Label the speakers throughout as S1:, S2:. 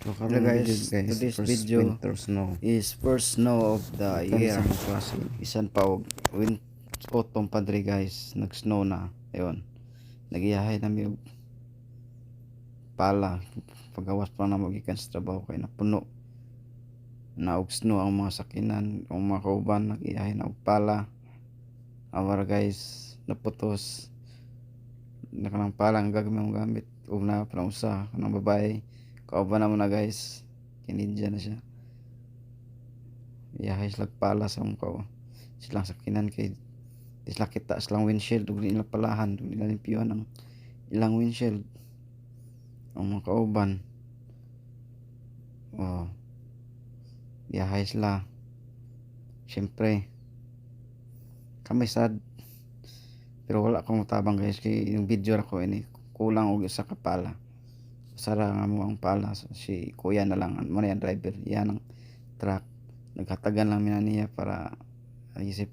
S1: So
S2: Hello
S1: karon
S2: guys,
S1: video guys,
S2: today's
S1: first
S2: video
S1: winter snow.
S2: Is first snow of the
S1: Gikan
S2: year.
S1: Sa mga klase.
S2: Bisan pa og autumn pa diri guys, nag-snow na. Ayun. Nagiyahay na mi og pala. Pagawas pa na mo gikan sa trabaho kay napuno na og snow ang mga sakinan, ang mga kauban nagiyahay na og pala. Awara guys, naputos na kanang pala ang gagawin mong gamit ug na pa usa kanang babae, kauban na mo na guys, Canadian na siya. Iyahay sila pala sa akong silang sakinan kay di sila kita silang windshield ug di nila palahan ug nila limpyuhan ang ilang windshield ang mga kauban. Oh, iyahay sila. Syempre kami sad, pero wala akong tabang guys kay yung video ra ko ini, kulang og isa ka pala. Sara nga mo ang pala. So, si kuya na lang mo na yan driver yan ang truck, naghatagan lang mi na niya para isip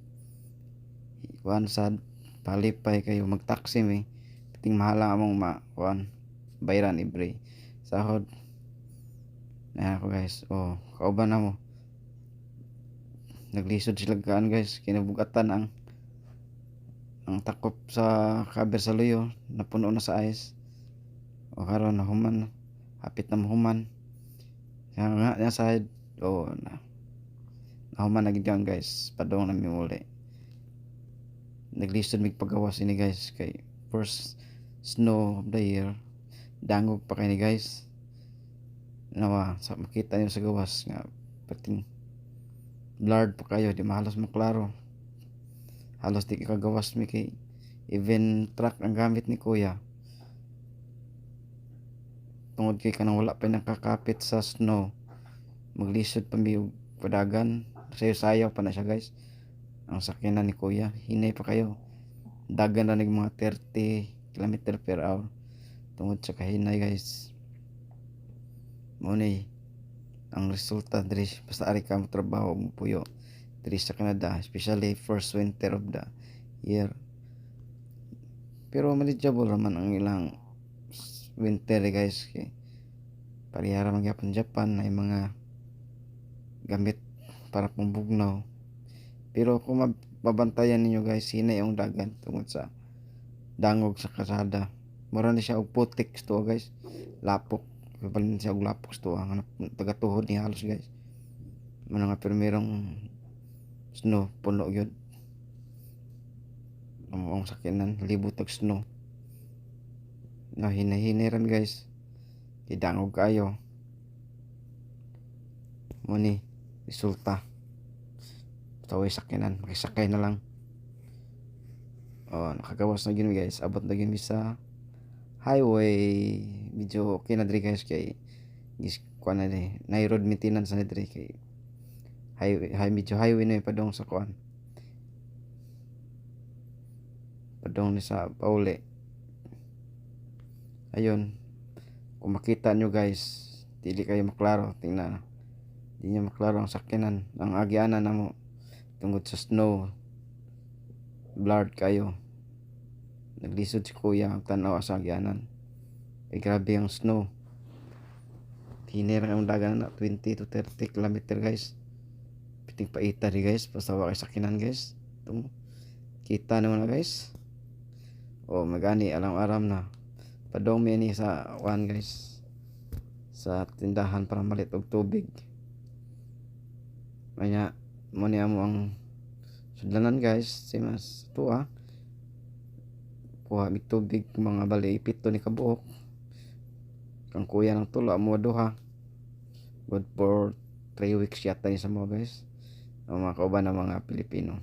S2: kuan sad palipay kayo mag-taxi mi ting mahal lang among ma kuan bayran every sahod na ako guys. Oh, kauban na mo, naglisod sila gaan guys, kinabugatan ang takop sa cover sa luyo, napuno na sa ice. O karon nahuman, hapit na mahuman nga nga nga side. Oh, na nahuman na gid guys, padong na mi muli. Naglisod mig pagawas ini guys kay first snow of the year, dangog pa kay ni guys. Nawa sa makita niyo sa gawas nga pating blurred pa kayo, di mahalos maklaro, halos di kagawas mi kay even truck ang gamit ni kuya tungod kay kanang wala pa nakakapit sa snow, maglisod pa mi og padagan. Sayo-sayaw pa na siya guys ang sakyanan ni kuya, hinay pa kayo, dagan ra nig mga 30 kilometer per hour tungod sa kahinay guys. Mao ni ang resulta diri basta ari ka mo trabaho ug mopuyo diri sa Canada, especially first winter of the year. Pero manageable raman ang ilang winter guys kay pareha ra man gyapon Japan, ay mga gamit para pambugnaw. Pero kung mababantayan ninyo guys, hinay ang dagan tungod sa dangog sa kalsada. Mura ni siya og putik sa tuwa guys, lapok, kabalin siya og lapok sa tuwa nga tagatuhod ni halos guys. Mao na nga permirong snow, puno gyud ang sakyanan, libot og snow na. Hinay-hinay ra mi guys kay dangog kaayo. Mo ni resulta basta way sakyanan, makisakay na lang. Oh, nakagawas na gyud mi guys, abot na gyud mi sa highway. Medyo okay na diri guys kay gis kuan na diri, nay road maintenance na diri kay highway, medyo highway na padong sa kuan, padong ni sa pauli. Ayun, kung makita nyo guys, dili kayo maklaro. Tingnan, di nyo maklaro ang sakyanan, ang agianan namo tungod sa snow, blurred kayo. Naglisod si kuya ang tanaw sa agianan eh, grabe ang snow. Hinay ra ang dagan na 20 to 30 kilometer guys. Piting paita di guys basta wa kay sakyanan guys. Tumo kita naman na guys. Oh, magani alam-aram na padong mi ni sa kuan guys, sa tindahan para malit og tubig. Kanya mo ni amo ang sudlanan guys, same as tuwa, kuha mig tubig, mga bali pito ni kabuok kang kuya ng tulo, amo duha. Good for 3 weeks yata ni sa mga guys, ang mga kauban ng mga Pilipino.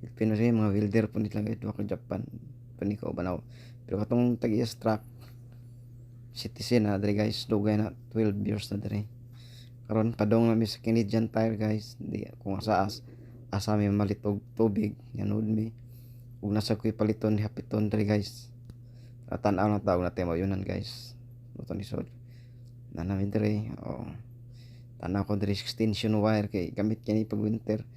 S2: Pilipino siya, mga welder po nila guys, duha ka Japan pa ni kauban ako. Pero katong tag-iyas truck, citizen na diri guys, dugay na, 12 years na diri. Karon padong na mi sa Canadian Tire guys, di kung asa as asa mi malit og tubig, nganod mi ug nasa ko'y paliton hapiton diri guys. Tan-aw na tawag natin yunan guys. Moto ni sod. Na namin diri. Oh. Tanaw ko diri extension wire kay gamit kini pag winter.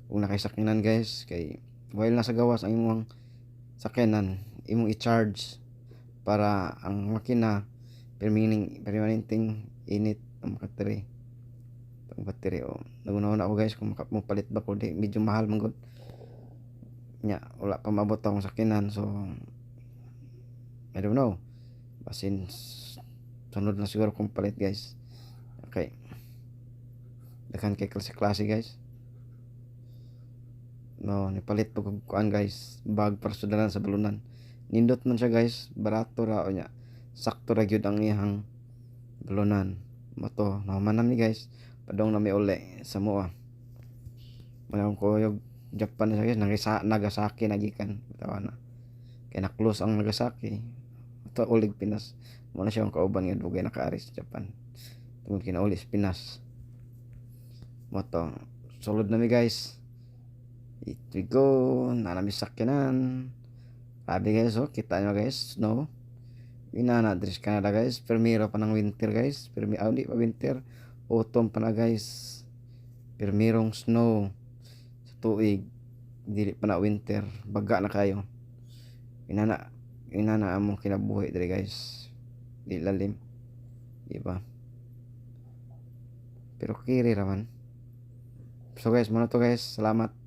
S2: Ug nakay sakyanan guys kay while nasa gawas ang imong sakyanan, imong i-charge para ang makina Permining permanenteng init ang battery. Ang battery, oh. Naguna ako, guys, kung mopalit ba ko di, medyo mahal man gud. Nya wala pa maabot akong sakyanan, so I don't know. Basin sunod na siguro kung palit, guys. Okay. Daghan kay klase-klase, guys. No, nipalit pa kog kuan, guys, bag para sudalan sa balunan. Nindot man siya, guys, barato ra o nya. Sakto ra gyud ang iyang balunan. Mao to, nahuman na mi, guys. Padong na mi uli sa mua. Wala akong kuyog Japan na siya, guys, Nagasaki na gikan. Tawa na. Kay na-close ang Nagasaki. Ito ulig Pinas. Mao na siya ang kauban nga dugay nakaari sa Japan. Tungod kinauli sa Pinas. Mao to. Sulod na mi, guys. It we go. Naa na mi sakyanan. Grabe, guys, oh. Kita nyo, guys, snow. Inana diri sa Canada, guys. Permiro pa ng winter, guys. Permi ah, di pa winter. Autumn pa na, guys. Permirong snow sa tuig. Dili pa na winter. Baga na kayo. Inana among kinabuhi diri, guys. Di lalim. Di ba? Pero kiri raman. So guys, mao na to, guys. Salamat.